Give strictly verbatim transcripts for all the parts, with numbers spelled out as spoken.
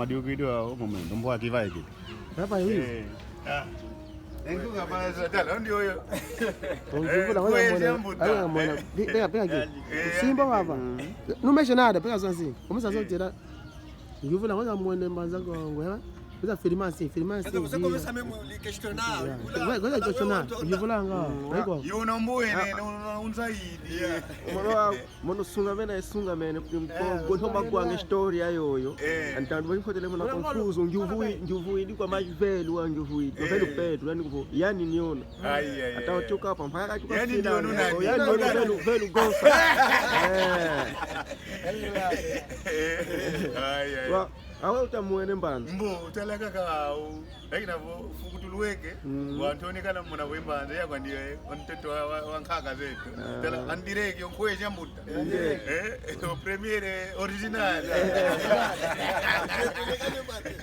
Madiukido ao, momento, mbo ativaiki. Papa, uyu. Eh, ah. Enkuka pa zatala, ndi oyo. Ongivula, eh, oya mwana, oya mwana. Pega, pega ki. Eh, simba papa. Numeshe nada, pega sansi. Komesa sotela. Ngivula, oya mwana mbanza Kongo, ya. Pega filmasi, filmasi. Kwanza, kwanza, kwanza, mimi ni questionnaire. Kwanza, kwanza, questionnaire. Ngivula nga. Iko. Yo, na mbo ene, na, na, unzaidi. Mwana wa Mono sungamene, sungamene, eh, gonto sungamene. Makwanga story ayoyo. Eh. Antandu bali kotele muna confuso, njuvu, njuvu idi kwa maji velu wa njuvu idi. Eh. Velu petu, yani kupo, yani niona. Ai, ai, ai. Ata otuka pa, mpaka katuka yani fina, niona nani? Yani niona velu, velu gosa. Eh. Ai, ai. Wa, awe utamwene mbanza. Mbo, utalaka ka, u- Lakini avo fuku tulweke, mm, wantu onekana muna wemba, nze ya kwandi, eh, ontoto wa, wa, wa nkaka zetu. Ah. Tala, andireki, onkwezi ambuta. Nde. Eh, o premier, eh, original.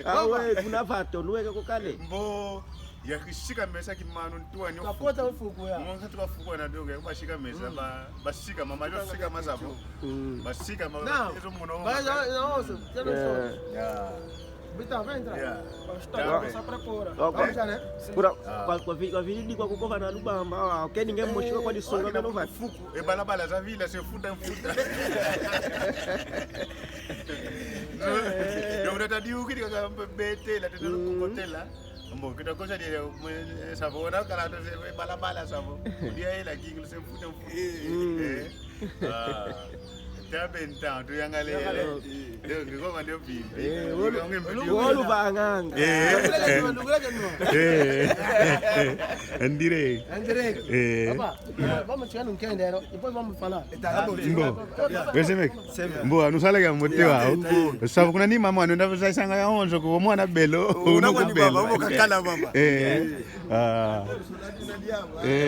Awe, kuna vato, nweke kukale. Mbo, ya kisika mesa kimanu ntuwa nyo. Kapota ufuku ya. Mwanka tuka fuku na doge, basika mesa, mm, ba, basika mama, basika masabo. Mm. Basika mama, now, ezo muna ba, ya, ya, also, tell us. Yeah. Bita, vem entrar. Yeah. Tá bem. Vamos só pra pôr. Ok. Vamos já, né? Kuna, ah, kwa, kwa vi-, kwa vili kwa kukova na lubamba, wa, ok, ninge mwisho kwa disonga. Eh, meno va. Fuku, e balabala za vila, se futa, futa. Yo, una tadi ukiti kaka mbete, la tena, mm, kukotela. Mbo, kita kosa dia, mwe, savo, na kala to se, e balabala savo. Dia ela, kingu, se futa, futa. Mm. Eh. Ah, tabe nta, tuyangalele. Tuyangalele. Ndio, ngikoma ndio pimbi. Eh, wolu-, wolu vanganga. Eh. Eh. Eh, andire. Andire. Eh. Papa, vamos chegando um quendero, depois vamos falar. Mbo. Wesemeke. Mbo, anusaleke mote wao. Savo kuna ni mama, anu ndava saisanga ya onzo, kwa mwana belo, una kwa belo. Kakala, mama. Eh. Ah. Eh.